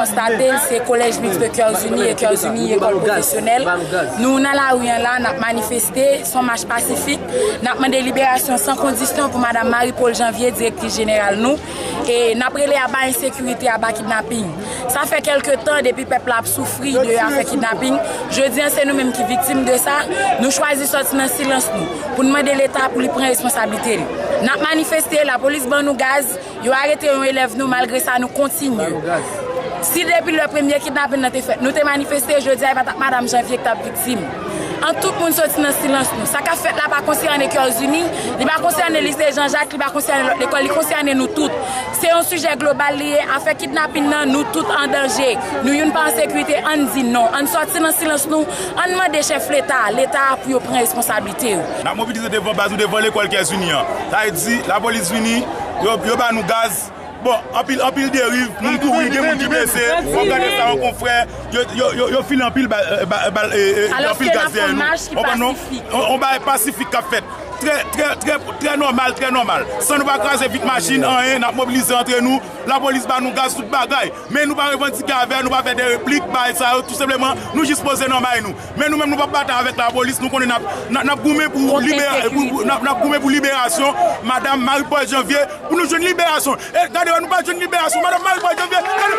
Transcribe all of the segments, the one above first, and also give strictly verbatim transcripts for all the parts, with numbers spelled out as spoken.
Konstate l, se Collège Mixte Cœurs Unis e Cœurs Unis École Professionnelle. Nou nan lari an la, n ap manifeste, se yon mach pasifik. N ap mande liberasyon san kondisyon pou Madan Marie Paul Janvier, direktris jeneral nou. E n ap rele aba ensekirite, aba kidnaping. Sa fè kèlke tan depi pèp la ap soufri de afè kidnaping. Jodi an, se nou menm ki viktim de sa. Nou chwazi sòti nan silans nou pou n mande Leta pou li pran responsablite l. N ap manifeste, lapolis ban nou gaz, yo arete yon elèv nou, malgre sa, nou kontinye. Si depi lè premye kidnaping nan te fèt, nou te manifeste, jodi a, e pa t ap Madan Janvier ki t ap viktim. An tout moun soti nan silans nou. Sa k ap fèt la pa konsène Cœurs Unis, li pa konsène Lycée Jean Jacques, li pa konsène lòt lekòl, li konsène nou tout. Se yon sijè global li ye, afè kidnaping nan, nou tout an danje. Nou youn pa an sekirite, ann di non. Ann sòti nan silans nou, ann mande chèf Leta, Leta pou yo pran responsablite yo. N ap mobilize devan baz nou, devan lekòl Cœurs Unis an. Sa vle di, lapolis vini, yo, yo ba nou gaz. Bon, anpil, anpil deriv, moun kouri, gen moun ki blese. W ap gade sa, yon konfrè, yo, yo, yo, yo file anpil bal, eh, ba- bal, eh, eh, anpil gaz dèyè nou. Konprann non? On, on bagay pasifik k ap fèt. Trè, trè, trè, trè nòmal, trè nòmal. San nou pa kraze vit machin, anyen, n ap mobilize antre nou. Lapolis ba nou gaz, tout bagay. Men nou pa revandike avè, nou pa fè de replik, bagay sa yo, tou senpleman, nou jis poze nòmal nou. Men nou menm, nou p ap batay avèk lapolis, nou konnen n ap, n ap, n ap goumen pou libera-, pou, pou, n ap, n ap goumen pou liberasyon Madan Marie Paul Janvier, pou nou jwenn liberasyon. E gade, nou pa jwenn liberasyon Madan Marie Paul Janvier. Gade,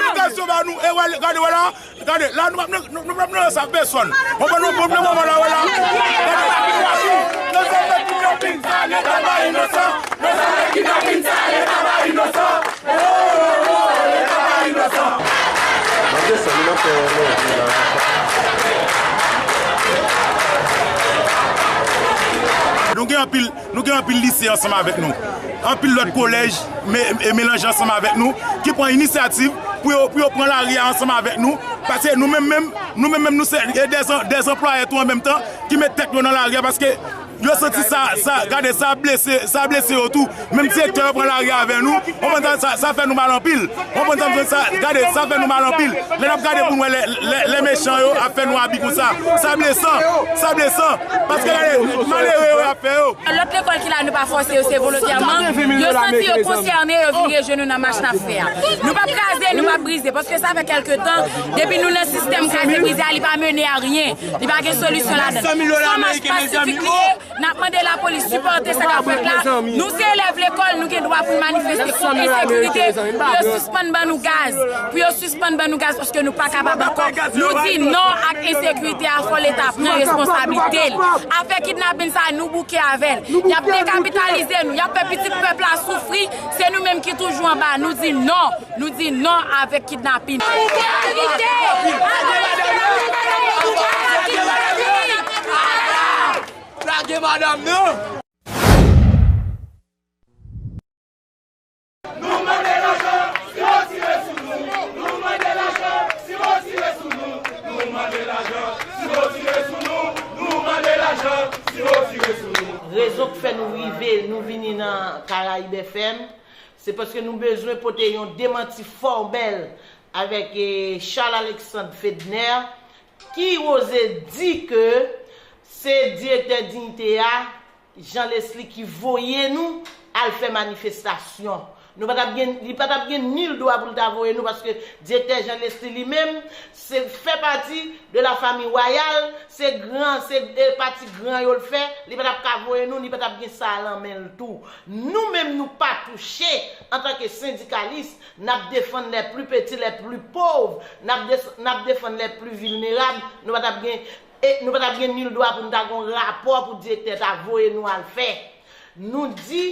liberasyon ba nou, e wè, gade, wè la. Gade, la nou p ap nan, nou, nou p ap nan rans ak pèsonn. Konprann nou, pwoblèm mwen la, wè la. Gade, nou sa fè kidnaping sa, Leta pa inosan. Nou sa fè kidnaping sa, Leta pa inosan. Oh, oh, oh, Leta pa inosan. Malgre sa, nou nan fè, nou gen anpil, nou gen anpil lise ansanm avèk nou. Anpil lòt kolèj me-, e melanje ansanm avèk nou, ki pran inisyativ pou yo, pou yo pran lari a ansanm avèk nou. Paske nou menm menm, nou menm menm, nou se, e dè zan-, dè zanplwaye tou an menm tan, ki met tèt yo nan lari a, paske yo santi sa, sa, gade, sa blese, sa blese yo tou. Menm direktè yo pran lari a avè nou, konprann sa, sa, sa fè nou mal anpil. Konprann sa, sa, gade, sa fè nou mal anpil. Lè n ap gade pou n wè lè, lè, lè mechan yo ap fè nou abi konsa. Sa blesan, sa blesan. Paske gade, malere yo y ap fè yo. Lòt lekòl ki la, nou pa fòse yo, se volontèman. Yo santi yo konsène, yo vin rejwenn nou nan mach n ap fè a. Nou p ap kraze, nou p ap brize, paske sa fè kèlke tan, depi nou nan sistèm kraze brize a, li pa mennen a ryen. Li pa gen solisyon ladan l. Se yon mach pasifik li ye, n ap mande lapolis sipòte sa k ap fèt la. Nou se elèv lekòl, nou gen dwa pou n manifeste kont ensekirite, pou yo sispann ban nou gaz, pou yo sispann ban nou gaz, paske nou pa kapab ankò. Nou di non ak ensekirite a, fò Leta pran responsablite l. Afè kidnaping sa, nou bouke avè l. Y ap dekapitalize nou, y ap fè pitit pèp la soufri, se nou menm ki toujou anba. Nou di non, nou di non avèk kidnaping. Lage madanm nan! Nou mande lajan, si yo tire sou nou. Nou mande lajan, si yo tire sou nou. Nou mande lajan, si yo tire sou nou. Nou mande lajan, si yo tire sou nou. Rezon k fè nou rive, nou vini nan Karayib F M, se paske nou bezwen pote yon demanti fòmèl avèk, eh, Charles Alexandre Fedner, ki oze di ke se direktè Diyite a, Jean Leslie, ki voye nou al fè manifestasyon. Nou pa t ap gen, li pa t ap gen nil dwa pou l ta voye nou, paske direktè Jean Leslie li menm, se fè pati de la famille royale, se gran, se, e, pati gran yo l fè, li pa t ap ka voye nou, li pa t ap gen sa a lan men l tou. Nou menm, nou pa touche, antanke sendikalis, n ap defann les plus petits, les plus pauvres, n ap des-, n ap defann les plus vulnérables, nou pa t ap gen, e nou pa t ap gen nil dwa pou n ta gen yon rapò pou direktè ta voye nou al fè. Nou di,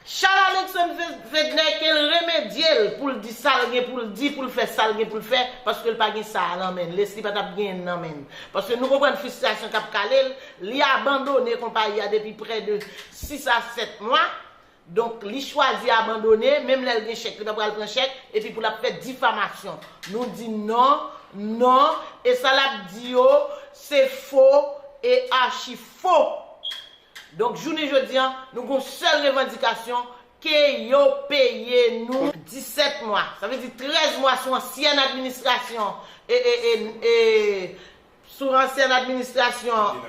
Charles Alexandre Fe-, Fedner, ke l remedye l pou l di sa l gen pou l di, pou l fè sa l gen pou l fè, paske l pa gen sa a lan men l. Leslie pa t ap genyen l nan men l. Paske nou konprann fristrasyon k ap kale l, li abandone konpayi a depi prè de sis a sèt mwa. Donk, li chwazi abandone, menm lè l gen chèk, li pa pral pran chèk, epi pou l ap fè difamasyon. Nou di non, non, e sa l ap di yo, se fo e achi fo. Donk, jounen jodi a, nou gon sèl revandikasyon, ke yo peye nou disèt mwa. Sa vle di trèz mwa sou ansyen administrasyon, e, e, e, e, sou ansyen administrasyon,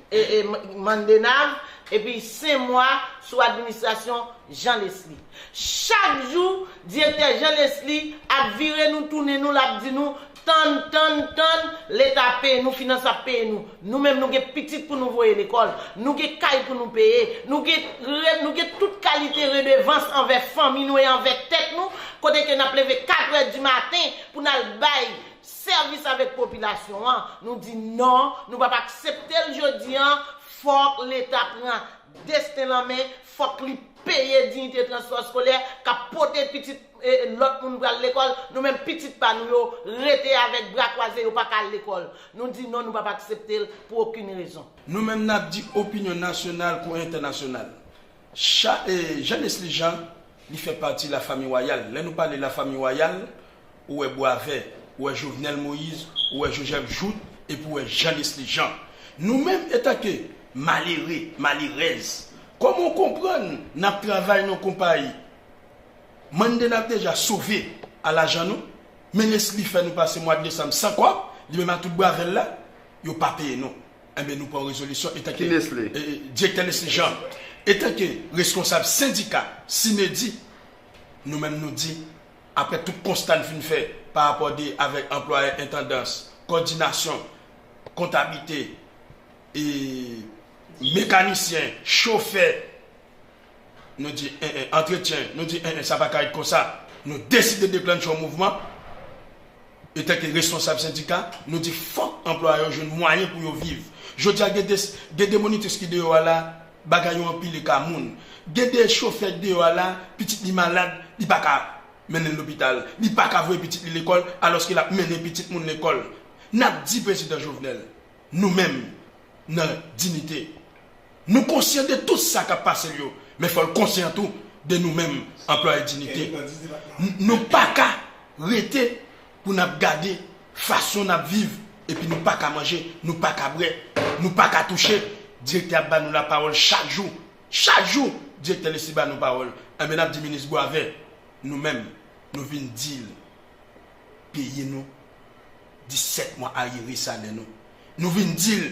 e, e, Mandenav, Epi senk mwa sou administrasyon Jean Leslie. Chak jou, direktè Jean Leslie ap vire nou, tounen nou, l ap di nou, tann, tann, tann, Leta ap peye nou, finans ap peye nou. Nou menm, nou gen pitit pou nou voye lekòl, nou gen kay pou nou peye, nou gen, re- nou gen tout kalite redevans anvè fanmi nou e anvè tèt nou, kote ke n ap leve katrè di maten pou n al bay sèvis avèk popilasyon an. Nou di non, nou p ap aksepte l jodi an. Fòk Leta pran desten l an men, fòk li peye diyite transpò eskolè k ap pote pitit e, lòt moun pral lekòl, nou menm pitit pa nou yo rete avèk bra kwaze, yo pa ka al lekòl. Nou di non, nou p ap aksepte l pou okenn rezon. Nou menm n ap di opinyon nasyonal kou entènasyonal. Cha, e, Jean Leslie Jean, li fè pati lafanmi wayal. Lè nou pale lafanmi wayal, ou wè Bwavè, ou wè Jovenel Moïse, ou wè Joseph Jouthe, epi ou wè Jean Leslie Jean. Nou menm, etanke malere, malerèz, kòman w konprann n ap travay nan konpayi, Mande n ap deja sove a lajan nou, men Leslie fè nou pase mwa desanm san kòb, li menm a tout bravè l la, yo pa peye nou. Enben, nou pran rezolisyon etanke Ki Leslie? e, e, direktè Leslie Jean, etanke reskonsab sendika Sinedi, nou menm nou di, apre tout konsta n fin fè pa rapò de avèk anplwaye entandans, kòdinasyon, kontablite, e, mekanisyen, chofè, nou di en, en, antretyen, nou di en, en, sa pa ka ret konsa. Nou deside deklanche yon mouvman. Etanke responsab sendika, nou di fòk anplwaye yo jwenn mwayen pou yo viv. Jodi a, gen de, gen de monitis ki deyò a la, bagay yo anpile ka moun. Gen de chofè ki deyò a la, pitit li malad, li pa ka mennen l lopital. Li pa ka voye pitit li lekòl, alòske l ap mennen pitit moun lekòl. N ap di prezidan Jovenel, nou menm, nan diyite. Nou konsyan de tout sa k ap pase l yo, men fò l konsyan tou de nou menm, anplwaye diyite. N- Nou pa ka rete pou n ap gade fason n ap viv, epi nou pa ka manje, nou pa ka bwè, nou pa ka touche. Direktè ap ba nou lapawòl chak jou. Chak jou, direktè Leslie ba nou pawòl. Enben, n ap di minis Bwavè, nou menm, nou vin di l peye nou disèt mwa aryere salè nou. Nou vin di l,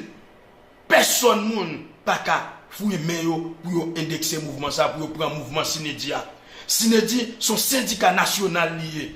pèsòn moun pa ka fouye men yo pou yo endekse mouvman sa, pou yo pran mouvman Sinedi a. Sinedi se yon sendika nasyonal li ye.